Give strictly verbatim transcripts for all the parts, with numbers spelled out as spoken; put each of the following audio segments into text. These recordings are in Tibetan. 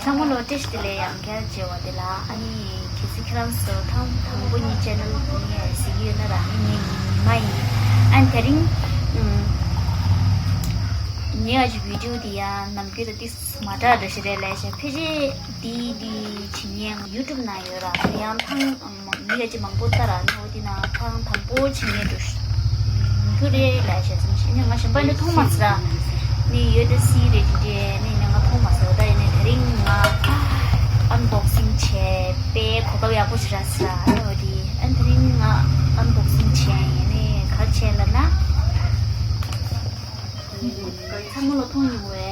ཚང་མ་ལ་བཀྲ་ཤིས་བདེ་ལེགས། ཡང་བསྐྱར་མཇལ་བ་དེ་ལ། ཨ་ནི་གལ་སྲིད་ཁྱེད་རང་ཚོ་དང་དང་པོ་ངའི་ཆེ་ནལ་ནས་གཟིགས་ཡོད་ན་ར། ཨ་ནི་ངའི་ཉི་མ་ཡིན། ཨ་ནི་དེ་རིང་ངའི་ཨ་ཅེ་བི་ཌིའོ་དེ་ཡང་ནམ་རྒྱུན་དང་ཏིས་མ་འདྲ་འདྲ་ཞིག་རེད་ལབ་བྱས། ཕལ་ཆེར་དེ་དེ་བྱེད་མཁན་ཡུ་ཊུབ་ནང་ཡོད་ར། ཡང་ཐང་མི་ལ་ཅི་མང་པོ་ལྟ་ར། ནི་འོ་དེ་ན་ཐང་དང་པོ་བྱེད་མཁན་འགྲོ་རྒྱུ་རེད་ལབ་བྱས་ཙམ་ཞིག་ནི་ང་གཞན་པ་ནི་མཐོང་མ་སོང་ར། ནི་ཡོད་དེ་སི་རེད་དེ་འདྲས་ནི་ནི་ང་མཐོང་མ་སོང་། ད་ཡིན་ནི་དེ་རིང་ང་ཨན་བོག་སིང་བྱས་པས་གོ་སྐབས་ཡག་པོ་ཞིག་རག་སོང་ར། ནི་འོ་དེ་ཨན་དེ་རིང་ང་ཨན་བོག་སིང་བྱས་ཡིན་ནི་ག་རེ་བྱས་ལབ་ན། ཚང་མ་ལ་མཐོང་མྱོང་བའི་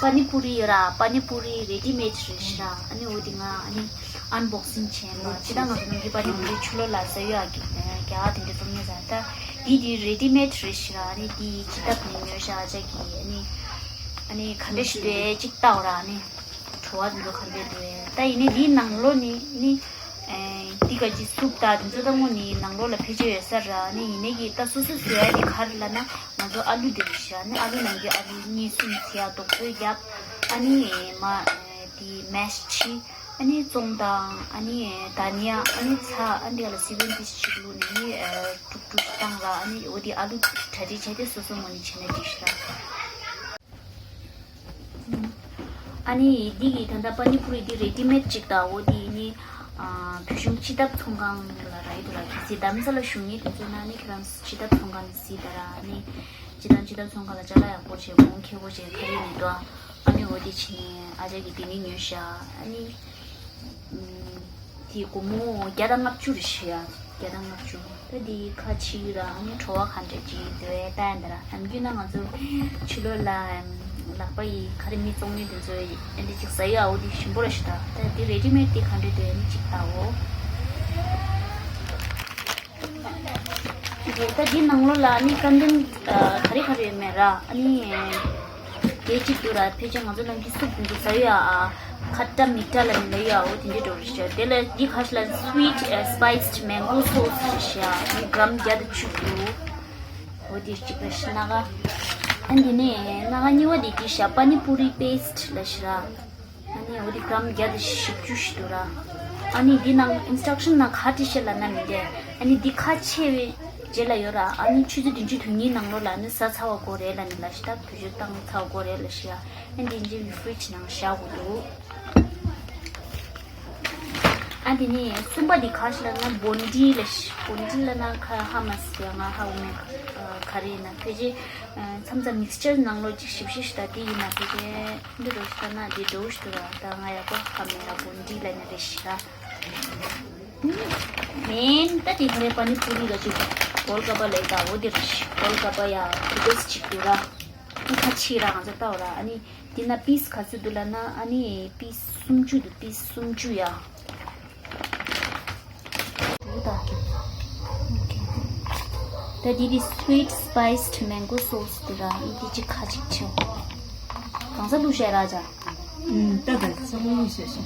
པ་ནི་པུ་རི་ཡོད་ར། པ་ནི་པུ་རི་རེ་ཌི་མེད་རེད་ཤག་ར། ཨ་ནི་འོ་དེ་ང་ཨ་ནི་ཨན་བོག་སིང་བྱས་ལ། ཇི་ལྟར་ང་ཚོ་ནང་གི་པ་ནི་པུ་རི་ཕྱི་ལོགས་ལ་ཟ་ཡོད་ཨ་གི་རྒྱ་གར་དེ་འདྲ་བཙོང་ཉེ་ཟ། ད་འདི་དེ་རེ་ཌི་མེད་རེད་ཤག་ར། ཨ་ནི་འདི་ཇི་ལྟར་ནས་ཉོས་ཤག་ཨ་ཅག་གི་ཨ་ནི་ཨ་ནི་ག་འདྲ་ཞིག་འདུག་ཅིག་ལྟ་འོ་ར། ཨ་ནི་བྲོ་བ་འདི་ཚོ་ག་འདྲ་འདུག་ད་ཡིན་ནི་འདིའི་ནང་ལོགས་ནི་ནི། ཨེ། འདི་ག་ཅི་སུབ་དང་དེ་ཚོ་ད་དངོས་ནི་ནང་ལོགས་ལ་ཕལ་ཆེར་ཡོད་ས་ར། ནི་ཡིན་ནའི་གི་ད་སོ་སོ་བཟོ་ཡ་དེ་ག་རེ་ལབ་ན། ང་ཚོ་ཨ་ལུ་དེ་རེད་ཤག་ནི་ཨ་ལུ་ནང་གི་ཨ་ལུ་གཉིས་གསུམ་ཚེ་ཡ་རྡོག་པོའི་རྒྱབ། ཨ་ནི་མ། ཨེ། དེ་མེ་ཤི་ཕྱེ། ཨ་ནི་ཙོང་དང་ཨ་ནི་དྷ་ནི་ཡ། ཨ་ནི་ཚྭ། ཨ་ནི་དེ་ལ་སི་ཝེན་ཏིས་ཅིག་བླུགས་ནས་ནི་ཨེ། དཀྲུག་དཀྲུག་བཏང་ར། ཨ་ནི་འོ་དེ་ཨ་ལུ་གྲ་སྒྲིག་བྱས་ཏེ་སོ་སོ་དངོས་ནི་བྱས་ན་འགྲིག་ཤག་ར། ཨ་ནི་འདི་གི་ད་ལྟ་པ་ནི་པུ་རི་འདི་རེ་ཌི་མེད་ཅིག་དང་འོ་དེ་ནི་ཨ། བོད་གཞུང་སྤྱི་ཐབ་ཚོང་ཁང་ལ་རག་གི་འདུག་ར། གལ་སྲིད་རྡ་རམ་ས་ལ་བཞུགས་མཁན་དེ་ཚོ་ན་ནི་ཁྱེད་རང་སྤྱི་ཐབ་ཚོང་ཁང་ནས་གཟིགས་དང་ར། ཨ་ནི་སྤྱི་ཐབ་སྤྱི་ཐབ་ཚོང་ཁང་ལ་ཅ་ལག་ཡག་པོ་བྱས་གོང་ཁེ་པོ་བྱས་ག་རེ་ཡིན་འདུག་ཨ་ནི་འོ་དེ་བྱས་ནས་ཨ་ཅག་གིས་དེ་ནི་ཉོས་ཤག་ཨ་ནི། དེ་སྒོར་མོ་བརྒྱ་དང་ལྔ་བཅུ་རེད་ཤག་ཡ། བརྒྱ་དང་ལྔ་བཅུ། ད་འདི་ཁ་ཕྱེ་ར། ཨ་ནི་བྲོ་བ་ག་འདྲ་ཅིག་འདུག་ད་ལྟ་ར། ནམ་རྒྱུན་ན་ང་ཚོ་ཕྱི་ལོགས་ལ་ལག་པ་ཡིས་ག་རེ་མི་བཙོང་མི་དེ་ཚོ་ཨེ་འདྲ་ཅིག་ཟ་ཡོད་ཨ། འོ་དེ་ཞིམ་པོ་ར་ཤི། ད་ད་འདི་རེ་ཌི་མེད་དེ་ག་འདྲ་འདུག་ཨ་ནི་ཅིག་ལྟའོ། ད་འདི་ནང་ལོགས་ལ་ཨ་ནི་ཀན་ཌེན་ག་རེ་ག་རེ་ཡོད་མེད་ར། ཨ་ནི། དེ་གཅིག་འདུག་ར། ཕལ་ཆེར་ང་ཚོ་ནང་གི་སུབ་འདི་ཚོ་ཟ་ཡོད་ཨ། ཁ་ཏ་མི་ཏྲ་ལ་ནི་ལ་ཡོད་ཨ། འོ་དེ་འདྲའི་འགྲོ་རེད་ཤག་དེ་ལ་འདི་ཁ་ཤས་ལ་སི་ཝིཊ་སི་པའི་སི་མེང་གོ་སོ་སི་རེད་ཤག་འདི་གྲམ་བརྒྱ་དང་བཅུ་འདུག་འོ་དེ་གཅིག་རེད་ཤག་སྣ་ཁ། ཨ་འདི་ནས་སྣ་ཁ་གཉིས་པ་དེ་འདི་ཤག་པ་ནི་པུ་རི་པེ་སི་ལ་ཤི་ར། ཨ་ནི་འོ་དེ་གྲམ་བརྒྱ་དང་བཞི་བཅུ་ཞིག་འདུག་ར། ཨ་ནི་འདི་ནང་ཨིན་སི་ཊག་ཤན་ནང་ག་རེ་བྲིས་ཤག་ལབ་ན་མི་འདྲ། ཨ་ནི་འདི་ཁ་ཕྱེ་བའི་རྗེས་ལ་ཡོད་ར། ཨ་ནི་ཆུ་ཚོད་བདུན་ཅུ་དོན་གཉིས་ནང་ལོགས་ལ་ནི་ཟ་ཚར་བ་དགོས་རེད་ལབ་ནི་ལ་ཤི། ད་བེད་སྤྱོད་བཏང་ཚར་བ་དགོས་རེད་ལ་ཤི་ཡ། ཨ་འདི་འཇིམ་གྱི་ཕི་རིཇ་ནང་བཞག་དགོས་འདུག་ཨ་འདི་ནི་གསུམ་པ་འདི་ག་ཤི་ལབ་ན་བོན་ཌི་ལ་ཤི། བོན་ཌི་ལབ་ན་ཁ་ཧ་མ་སི་ཡ་ང་ཧ་འོ་མེད་ག་རེ་ཡིན་ན་ཕལ་ཆེར་མཚམས་མཚམས་མིག་སི་ཅར་ནང་ལོགས་ཅིག་ཞིབ་ཞིབ་ཞིག་ད་དེ་ཡིན་ན་ཕལ་ཆེར་འདི་རུ་ཤི་ད་ན་འདི་འགྲོ་ཤི་ད་ང་ཡག་པོ་ཧ་མེད་ར། བོན་ཌི་ལབ་ན་རེ་ཤི་ར། མེན་ད་དེ་ག་རེ་པ་ནི་པུ་རི་ལ་ཅིག་གོལ་ཀ་པ་ལ་ཡི་ད་འོ་དེ་རེད། གོལ་ཀ་པ་ཡ་དེ་གས་ཅིག་འདུག་ར། ཨ་ཁ་ཕྱེ་ར་ང་ཚོ་ལྟ་བ་ར། ཨ་ནི་དེ་ན་པིས་ག་ཚོད་འདུག་ལབ་ན་ཨ་ནི་པིས་སུམ་ཅུ་འདུག་པིས་སུམ་ཅུ་ཡ། འདུག་ད། ད་དེ་དེ་སི་ཝིཊ་སི་པའི་སི་མེང་གོ་སོ་སི་འདུག་ར། ཨ་ནི་དེ་ཅིག་ཁ་ཅིག་ཕྱེ། གང་ས་འདུག་བཤད་ར་ཅག་ཨུམ། ད་ད་ཚང་མ་ཤེས་ཤེས།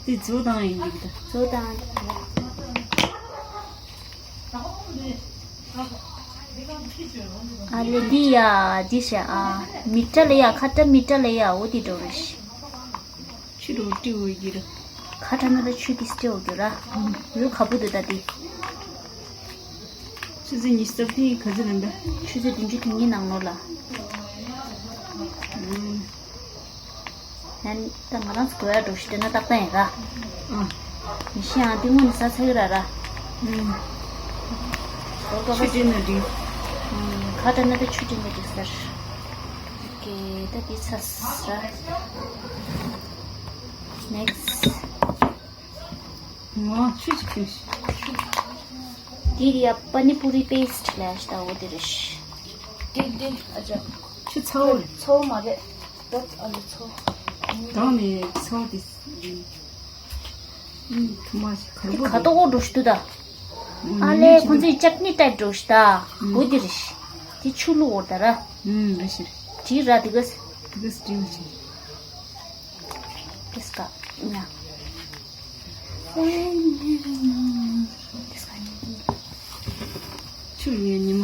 དེ་ཚོ་དང་ཡིན་འདུག་ད། ཚོ་དང་། ཨ་ལེ་འདི་ཡ་འདི་ཤ་ཨ། མི་ཏྲ་ལེ་ཡ་ཁ་ཏྲ་མི་ཏྲ་ལེ་ཡ་འོ་དེ་འགྲོ་རེ་ཤི། ཆུ་རུ་ཏི་འོ་གི་ར། ཁ་ཏྲ་ན་ད་ཆུ་ཏི་སྟེ་འོ་གི་ར། འོ་ཁ་བུ་དུ་ད་དེ། ཆུ་ཚོད་ཉི་ཤུ་རྩ་བདུན་ག་ཚོད་རེད་འདྲ། ཆུ་ཚོད་བདུན་ཅུ་དོན་གཉིས་ནང་ལོགས་ལ། ཨུམ། ཡང་ད་ང་རང་ཚོ་གོ་ཡ་འགྲོ་ཤི་དེ་ན་ཏག་ཏག་ཡིན་ར། ཨ། མི་ཤི་ཡང་དེ་སྔོན་ནས་ཟ་ཚར་གི་ར་ར། ཨུམ། ཆུ་དྲིན་ན་དྲིན། ཨུམ། ཁ་ཏྲ་ན་ད་ཆུ་དྲིན་ན་དྲིན་ཟེར། ཨོ་ཀེ་ད་དེ་ཚ་ཟ་ར། ནེག་སི། ང་ཆུ་ཅིག་ཁྱོད་ཤི། དེ་རི་ཡ་པ་ནི་པུ་རི་པེ་སི་ལ་ཤི་ད་འོ་དེ་རེ་ཤི། དེ་དེ་ཨ་ཅག་ཆུ་ཚ་བོ་རེད། ཚ་བོ་མ་རེད། ད་ཨ་ལུ་ཚོ། དང་ནས་ཚོ་དེ། ཐུ་མ་ཞིག་གར་པོ་ཁ་དོག་འགྲོ་ཤི་དུ་ད། ཨ་ལེ་ཁོང་ཚོའི་ཅག་ནི་ཏའིབ་འགྲོ་ཤི་ད། འོ་དེ་རེ་ཤི། དེ་ཆུ་ལུ་འོར་ད་ར། ཨུམ་རེ་ཤི། དེ་ར་དེ་གས། དེ་གས་དེ་མ་ཤི། དེ་སྐ་ཉ། དེ་སྐ་ཉ། ཆུ་ཉོས་ཉི་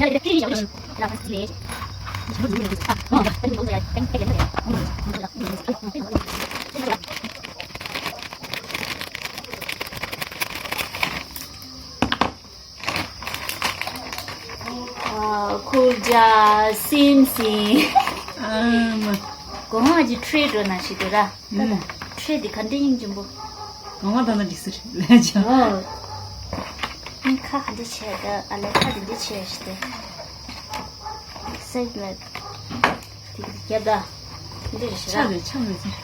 མ། ཁུར་ཇ་སིམ་སིམ། ཨ་མ། གོང་ང་ཅི་ཁྲུས་འགྲོ་ན་ཞིག་འདུག་ར། ད་ད་ཁྲུས་འདི་ག་འདྲ་ཡིན་ཅིམ་པོ། གོང་ང་ད་ན་འགྲིག་སི་རེད་ལས་ཅང་། ཨོ། ཁ་ག་འདྲ་བྱས་ད་ཨ་ལས་ཁ་འདི་འདྲ་བྱས་ཞིག་སྟེ། སེག་ལ། དེ་རྒྱབ་ད། འདི་རེད་ཤག་ཆག་རེད་ཆག་རེད་ཆག་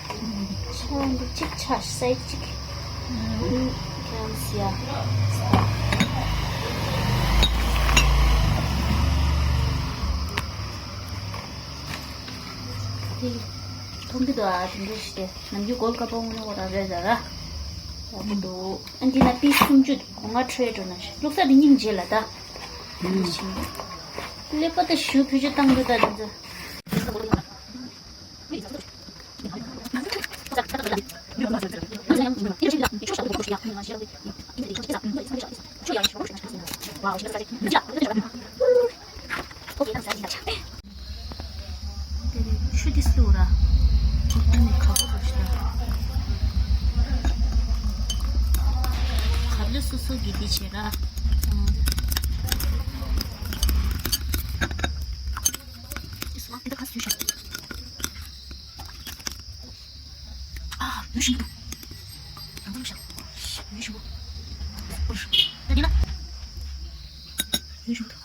ཆག་འདི་གཅིག་ཆག་སའི་གཅིག་ཁྱེད་རང་ཟེར་ཡ། དེ་མཐོང་གི་འདུག་ཨ། དེ་འདྲ་ཞིག་སྟེ་ནམ་རྒྱུན་གོལ་ཀ་པོ་ངོ་ནོ་ར་རེད་ཟ་ར། ཡག་པོ་འདུག་ཨ་འདི་ན་པི་སུམ་ཅུ་འདུག་གོང་ང་ཁྲོས་འགྲོ་ན་ཤི་བླུགས་ས་འདི་སྙིང་རྗེ་ལ་ད། ཀླད་པ་ད་ཞུ་ཕུ་ཅུ་བཏང་འདུག་ད་དེ་ཚོ། ཆུ་དེ་སུ་ར། ཁ་པོ་རུ་ཤ། ཁབ་ལ་སོ་སོ་གི་དེ་བྱེད་ར། ཨ། ཉུ་ཤིང་འདུག་རང་ཚོ་ཤ། ཉུ་ཤིང་འདུག་ད་དེ་ན། ཉུ་ཤིང་འདུག་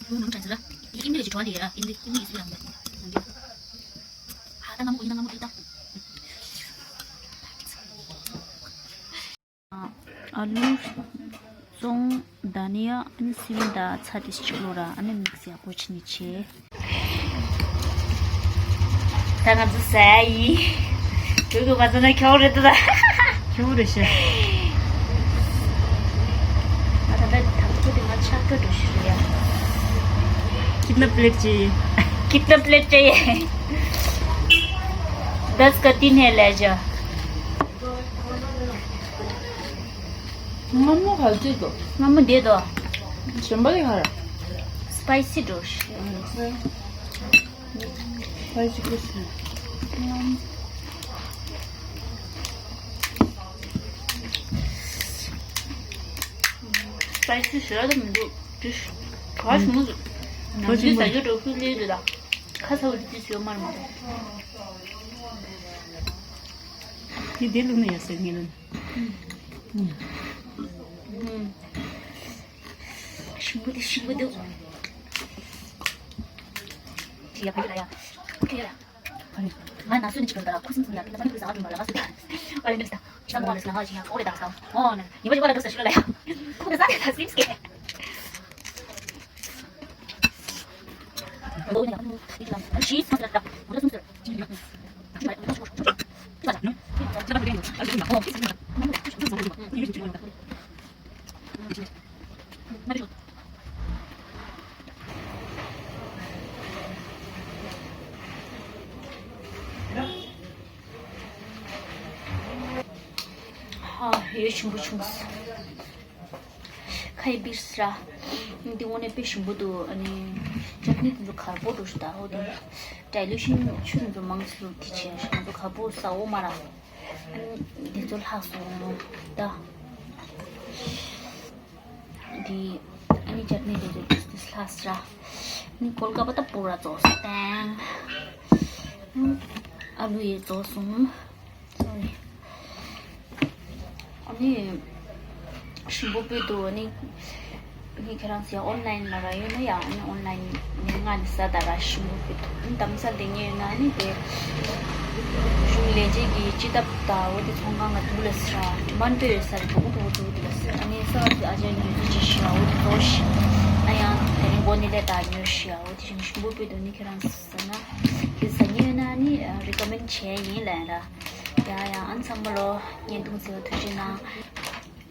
ཡོད་ནང་དྲན་ཟེར་ར། ཡིན་འདི་ལས་ཀྱི་གྲོགས་འདི་ཡ་ར། ཡིན་འདི་ཡིན་འདི་སུ་ཡང་འདི། ཧ་ད་ང་མོ་ཡིན་ན་ང་མོ་འདི་ད། ཨ་ལུ། ཙོང་། དྷ་ནི་ཡ། ཨ་ནི་སིམ་དང་ཚྭ་དེ་གཅིག་ལོ་ར། ཨ་ནི་མིག་སི་ཡག་པོ་བྱས་ནས་བྱས། ད་ང་ཚོ་ཟ་ཡ་ཡིན། དུས་ཀྱི་མ་ཚོ་ན་ཁྱོད་རེད་འདུག་ད། ཁྱོད་རེད་ཤག་ང་ད་ལྟ་དང་པོ་དེ་ང་ཆག་སྒྲོ་འགྲོ་ཤི་རེད་ཡ། कितना प्लेट चाहिए? कितना प्लेट चाहिए? दस का तीन है, ले जा। སྔ་མོ་ག་ཚོད་དོ། སྔ་མོ་བསྡད་དོ། གཞན་པ་ལས་ག་ར། སི་པའི་སི་འགྲོ་ཤི། སི་པའི་སི་ཀུ་སི། སི་པའི་སི་ཞེ་དྲག་མི་འདུག་ཅིག་ག་ཞིམ་པོ་འདུག་ནམ་རྒྱུན་ཟ་རྒྱུ་འགྲོ་ཁུལ་ལས་འདུག་ད། ཁ་ཚ་བོ་ཅིག་ཅིག་ཡོད་མ་རེད་མ་གཏོགས། དེ་དེ་བླུགས་ན་ཡོད་ཟེར་ངེས་ལོན། ཞིམ་པོ་འདུག་ཞིམ་པོ་འདུག་ཡ་ཕ་ཡུལ་ལ་ཡ། ཁུ་ཁེ་ཡ། ང་ན་སུ་ནི་ཅི་ག་ད་ཁུ་སིམ་སིམ་ཡ། ཁུ་ས་ནི་ཁུ་ས་ང་ཐུན་པ་ལ་ང་སུ་ད། ཨ་ལི་ནི་སི་ད། ཤ་མོ་ལ་སི་ལ་ང་ཅི་ཡ་ཨོ་ལེ་ད་ས། ཨོ་ནི་ཉི་མ་ཅི་པ་ལ་འདུག་ས་ཤི་ལ་ཡ། ཁུ་ས་ནི་ད་སིམ་སི་ཀེ། ཡོད་ཆུང་པོ་ཆུང་སོང་། ཁ་ཡི་པིར་སི་ར། འདི་དངོས་གནས་དཔེ་ཞིམ་པོ་འདུག་ཨ་ནི་ཅ་ནི་དེ་ཚོ་གར་པོ་འགྲོ་ཞིག་ད། འོ་དེ་ཌའི་ལུ་ཤན་ཆུ་དེ་ཚོ་མང་ཆེ་ལུགས་དེ་བྱས་ང་ཚོ་གར་པོ་ཟ་འོ་མ་ར། ཨ་ནི་དེ་ཚོ་ལྷག་སོང་ད། འདི་ཨ་ནི་ཅ་ནི་དེ་ཚོ་དེ་ཚོ་ལྷག་སི་ར། ཨ་ནི་གོལ་ཀ་པ་ད་པུ་ར་ཙོགས་སི་ཏེང་། ཨ་ལུ་ཡི་ཙོགས་སོང་། སོ་རི། ཨ་ནི་ཞིམ་པོ་སྤོས་འདུག་ཨ་ནི་ཨ་ནི་ཁྱེད་རང་ཚོ་ཨོན་ལན་ལ་ར་ཡོད་ན་ཡང་ཨ་ནི་ཨོན་ལན་ནས་ང་ནི་ཟ་ད་ར་ཞིམ་པོ་སྤོས་འདུག་ཨ་ནི་དམ་ས་ལེན་ཉེ་ཡོད་ན་ཨ་ནི་དེ་གཞུང་ལས་བྱེད་ཀྱི་སྤྱི་ཐབ་ད་འོ་དེ་ཚོང་ཁང་ང་འདུག་ལ་སི་ར་ཌི་མཱན་ཌི་ཡོད་ས་རེད་འདུག་འོ་དེ་འོ་དེ་འདུག་ལ་སི་ཨ་ནི་ས་བ་དེ་ཨ་ཅག་ཉོས་ཚོ་ཅི་ཤི་ཡ་འོ་དེ་ཚོ་ཤི་ཨ་ཡང་དེ་རིང་གོ་ནི་ལས་ད་ཉོས་ཤི་ཡ་འོ་དེ་ཞིམ་པོ་སྤོས་འདུག་ཨ་ནི་ཁྱེད་རང་ཟ་ན་དེ་ཟ་ཉེ་ཡོད་ན་ཨ་ནི་རི་ཀོ་མེན་ཌི་བྱས་ཡིན་ལ་ཡ་ར། ཡ་ཡ་ཨ་ཚང་མ་ལོ་བརྙན་ཐུང་གཟིགས་པ་ཐུགས་རྗེ་གནང་།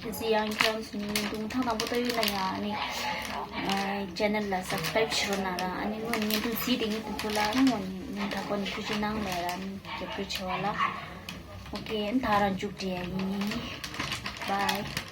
གལ་སྲིད་ཡང་ཁྱེད་རང་ཚོ་ནི་བརྙན་ཐུང་ཐེངས་དང་པོ་ལྟ་ཡོད་ན་ཡང་ནི་ཨ་ཅེ་ནལ་ལ་སབ་སི་ཀ་རེབ་བྱེད་རོགས་གནང་ར། ཨ་ནི་སྔོན་བརྙན་ཐུང་གཟིགས་བསྡད་མཁན་དེ་ཚོ་ལ་ཨ་ནི་སྔོན་ནས་སྙིང་ཐག་པ་ནས་ཐུགས་རྗེ་གནང་ལབ་ར། ཨ་ནི་རྒྱབ་སྐྱོར་བྱེད་པ་ལ་ཨོ་ཁེ། ཨ་ནི་ད་རང་མཇུག་སྒྲིལ་ཡ་ཡིན། Bye.